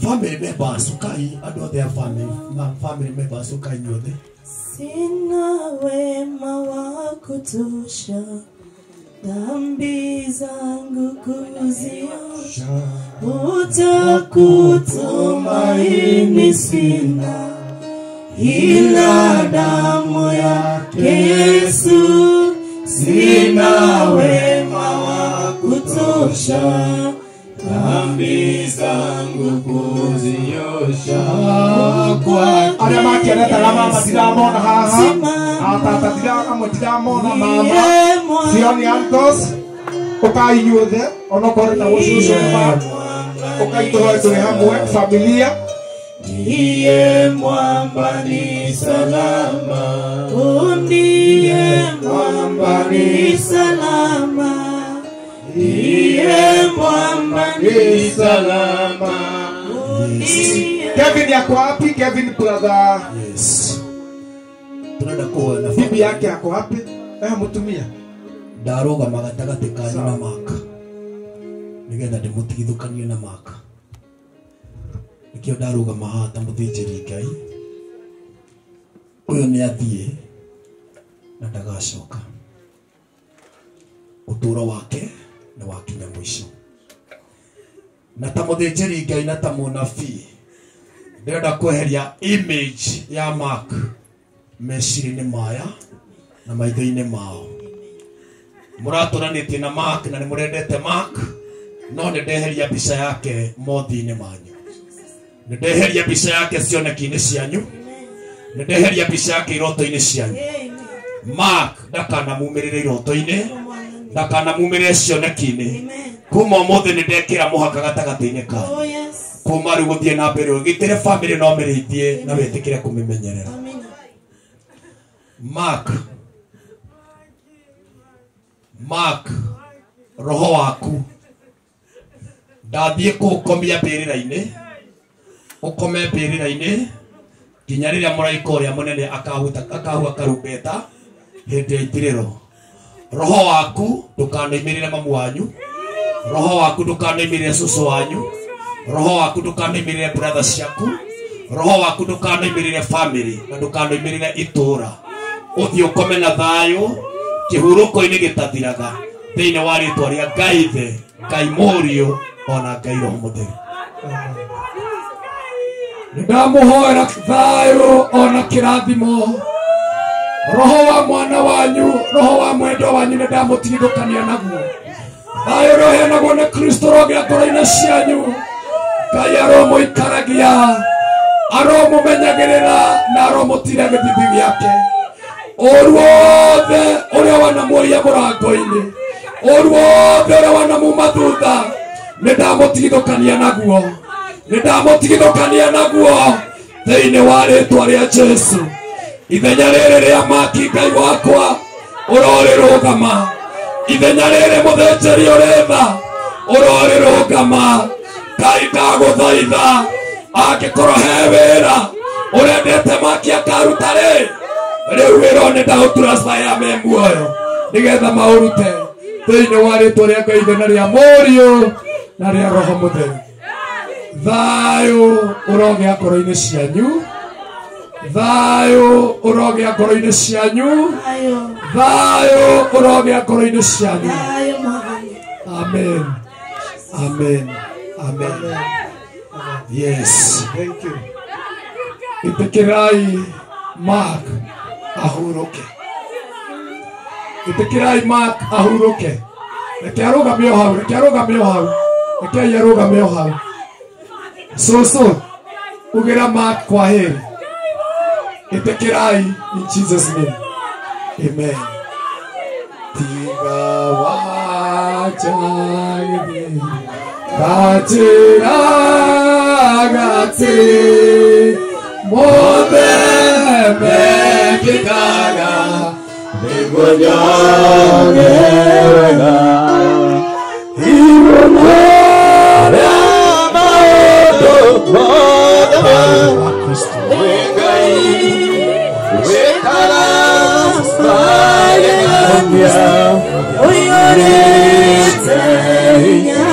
Family members ukai andũ othe a family members ukai inyuothe. Sina wema wa kutosha, dhambi zangu kuziosha, utakutumaini sina, ila damu yake Yesu. Sina wema wa kutosha, dhambi zangu kuziosha. Arĩa makĩonete na mama ndiramona haha, atata amwe ndiramona mama Sioni Antos, ũkai inyuothe onokorwo na gũcucu ũkai tũhoe tũrĩ hamwe familia. Ndiye mwamba ni salama, ndiye mwamba ni salama, ndiye mwamba ni salama. Kevin yako wapi? Kevin brother. Yes. Tunaenda kuwa na bibi yake yako wapi? Mutumia. Ndarũgama gatagatĩ kanyu na Mark, nĩgetha ndĩmũtigithũkanie na Mark. Nĩkĩo ndarũgama haha ta mũthĩnjĩri Ngai. Ũyũ nĩ athiĩ na ndagacoka. Ũtũũro wake nĩ wakinya mũico. Na ta mũthĩnjĩri Ngai na ta mũnabii, ndĩrenda kweheria image ya Mark meciria-inĩ maya na maitho-inĩ mao. Mũratũranĩtie na Mark na nĩ mũrendete Mark, no nĩ ndeheria mbica yake mothiũ-inĩ manyu. Nĩ ndeheria mbica yake cioneki-inĩ cianyu. Nĩ ndeheria mbica yake iroto-inĩ cianyu. Mark ndakanamumĩrĩre iroto-inĩ, ndakanamumĩrĩre cioneki-inĩ. Kuma ũmũthĩ nĩ ndekĩra mũhaka gatagatĩ-inĩ kanyu. Kuma rĩu gũthiĩ na mbere ũgitĩre family no mĩrĩithie na wĩtĩkĩre kũmĩmenyerera. Mark, Mark, roho waku ndathiĩ kũũkomia mbĩrĩra-inĩ, ũkome mbĩrĩra-inĩ nginya rĩrĩa mũraika ũrĩa mũnene akahuha karumbeta hĩndĩ ya ithirĩro. Roho waku ndũkanoimĩrĩre mamu wanyu, roho waku ndũkanoimĩrĩre cũcũ wanyu, roho waku ndũkanoimĩrĩre brother ciaku, roho waku ndũkanoimĩrĩre family na ndũkanoimĩrĩre itũũra. Ũthiĩ ũkome na thayũ kĩhurũko-inĩ gĩtathiraga thĩinĩ wa rĩtwa rĩa Ngai Ithe, Ngai Mũriũ ona Ngai Roho Mũtheru. Nĩndamũhoera thayũ ona kĩrathimo. Roho wa mwana wanyu, roho wa mwendwa wanyu nĩndamũtigithũkania naguo. Thayũ ũrĩa ũheanagwo nĩ Kristo ũrogĩa ngoro-inĩ cianyu. Ngai aromũikaragia, aromũmenyagĩrĩra na aromũtiria gĩthithi gĩake. Ũru wothe ũrĩa wanamuoia mũrango-inĩ, ũru wothe ũrĩa wanamuma thutha, nĩndamũtigithũkania naguo, nĩndamũtigithũkania naguo thĩinĩ wa rĩtwa rĩa Jesu. Ithenya rĩrĩ rĩa Maki Ngai wakwa ũrorĩrũgama, ithenya rĩrĩ mũthĩnjĩri ũrĩ tha ũrorĩrũgama. Ngai ndagũthaitha, angĩkorwo he wĩra ũrendete Maki akaruta rĩ, rĩu wĩra ũyũ nĩndaũtransfer ya me muoyo nĩgetha maũrute thĩinĩ wa rĩtwa rĩa Ngai Ithe na rĩa Mũriũ na rĩa Roho Mũtheru. Thayũ ũrogĩa ngoro-inĩ cianyu, thayũ ũrogĩa ngoro-inĩ cianyu, thayũ ũrogĩa ngoro-inĩ cianyu. Amen, amen, amen. Yes. Thank you. Ĩtĩkĩrai Mark ahurũke. Ĩtĩkĩrai Mark ahurũke. Reke arũgame o hau, reke arũgame o hau, reke arũgame o hau. Cũcũ, ugĩra Mark kwa heri. Ĩtĩkĩrai in Jesus name. Amen. Tiga wacha gĩthiĩ, gacĩra gatĩ, mothe mekĩkaga nĩguo nyone wega. Igũrũ rĩa maũndũ mothe wa Kristo. Ngai wĩkara magegania, ũiyũrĩte hinya,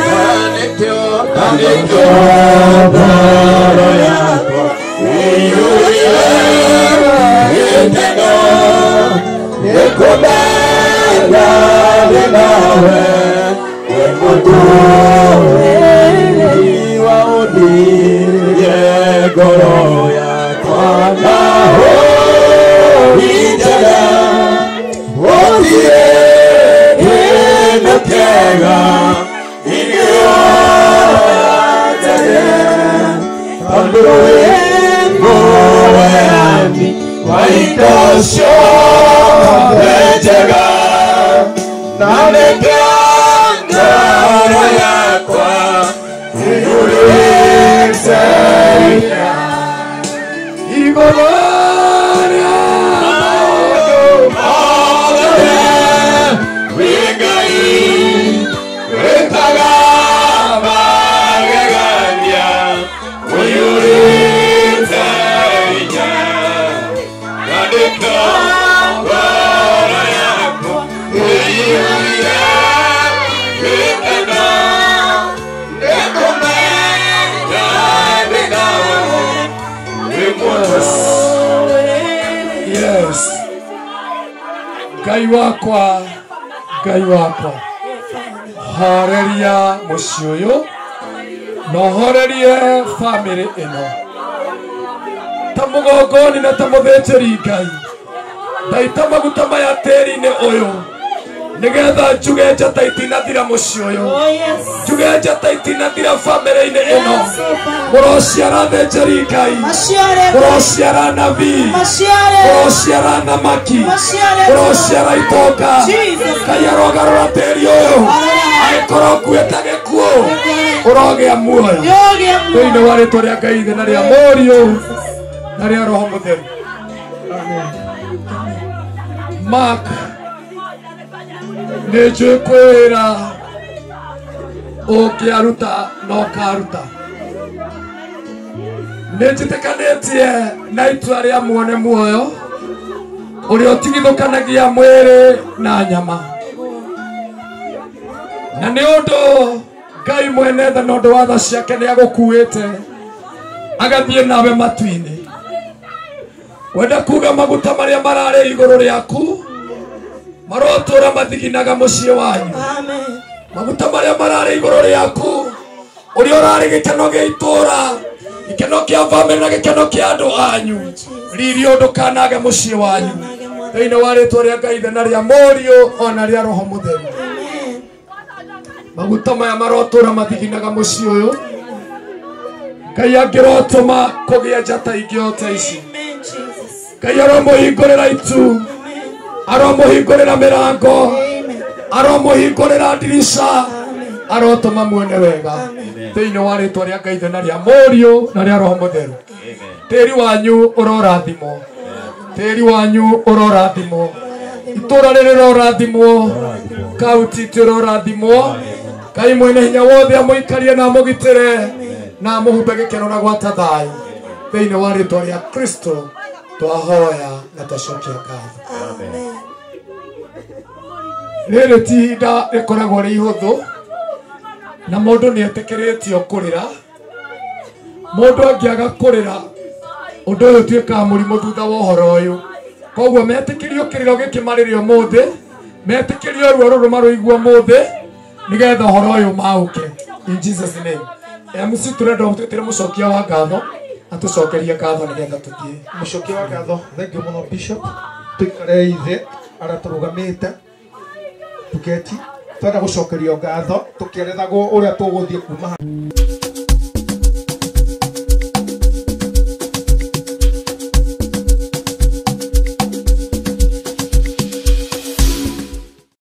na nĩkĩo ngoro yakwa ĩiyũire gĩkeno nĩkũmenya ndĩ nawe wĩ mũtũũri wa ũndirie ngoro yakwa na ũnjega gũtirĩ kĩndũ kĩega ingĩoya tene tondũ wĩ mũheani wa indo ciothe njega na nĩkĩo ngoro yakwa ĩiyũrĩte hinya igũrũ rĩa maũndũ mothe wĩ Ngai wĩkaga magegania ũiyũrĩte hinya na nĩkĩo ngoro yakwa ĩiyũire gĩkeno nĩkũmenya ndĩ nawe wĩ mũtũũri. Yes. Ngai wakwa, Ngai wakwa, horeria mũciĩ ũyũ na ũhorerie bamĩrĩ ĩno ta mũgongoni na ta mũthĩnjĩri Ngai ndaita maguta maya tĩri-inĩ ũyũ nĩgetha njuge njata itinathira mũciĩ ũyũ njuge njata itinathira bamĩrĩ-inĩ ĩno mũrociara thĩnjĩri Ngai mũrociara nabii mũrociara thamaki mũrociara itonga Ngai arogarũra tĩri ũyũ angĩkorwo ũkuĩte gĩkuũ ũrogĩa muoyo thĩinĩ wa rĩtwa rĩa Ngai Ithe na rĩa Mũriũ na rĩa Roho Mũtheru. Mark nĩ njũĩ kwĩ wĩra ũngĩaruta na ũkaruta nĩ njĩtĩkanĩtie na itua rĩa muone muoyo ũrĩa ũtigithũkanagia mwĩrĩ na nyama na nĩ ũndũ Ngai mwene tha na ũndũ wa tha ciake nĩ agũkuĩte agathiĩ nawe matu-inĩ wenda kuga maguta marĩa mararĩ igũrũ rĩaku marotũra mathiginaga mũciĩ wanyu maguta marĩa mararĩ igũrũ rĩaku ũrĩa ũrarĩ gĩkeno gĩa itũũra gĩkeno kĩa bamĩrĩ na gĩkeno kĩa andũ anyu riri ũndũ kanage mũciĩ wanyu thĩinĩ wa rĩtwa rĩa Ngai Ithe na rĩa Mũriũ ona rĩa Roho Mũtheru maguta maya marotũra mathiginaga mũciĩ ũyũ Ngai angĩrotũma kũgĩa njata ingĩ o ta ici Ngai aromũhingũrĩra itu aromũhingũrĩra mĩrango aromũhingũrĩra ndirica arotũma muone wega thĩinĩ wa rĩtwa rĩa Ngai Ithe na rĩa Mũriũ na rĩa Roho Mũtheru tĩri wanyu ũrorathimwo tĩri wanyu ũrorathimwo itũũra rĩrĩ rĩrorathimwo kaunti itũ ĩrorathimwo Ngai mwene hinya wothe amũikarie na amũgitĩre na amũhumbe gĩkeno na gwata thayũ thĩinĩ wa rĩtwa rĩa Kristo twahoya na twacokia ngatho. Rĩrĩ ti ihinda rĩkoragwo rĩ ihũthũ na mũndũ nĩ etĩkĩrĩtio kũrĩra mũndũ angĩaga kũrĩra ũndũ ũyũ ũtuĩkaga mũrimũ thutha wa ũhoro ũyũ koguo metĩkĩrio kĩrĩro gĩkĩ marĩre ũmũthĩ metĩkĩrio ruo rũrũ marũigua ũmũthĩ nĩgetha ũhoro ũyũ maũke in Jesus name. MC tũrenda twĩtĩre mũcokia wa ngatho atũcokerie ngatho nĩgetha tũthiĩ mũcokia wa ngatho thank you mũno Bishop tũikare ithe arĩa tũrũgamĩte tuketi twenda gũcokerio ngatho tũkĩerethagwo ũrĩa tũgũthiĩ kuma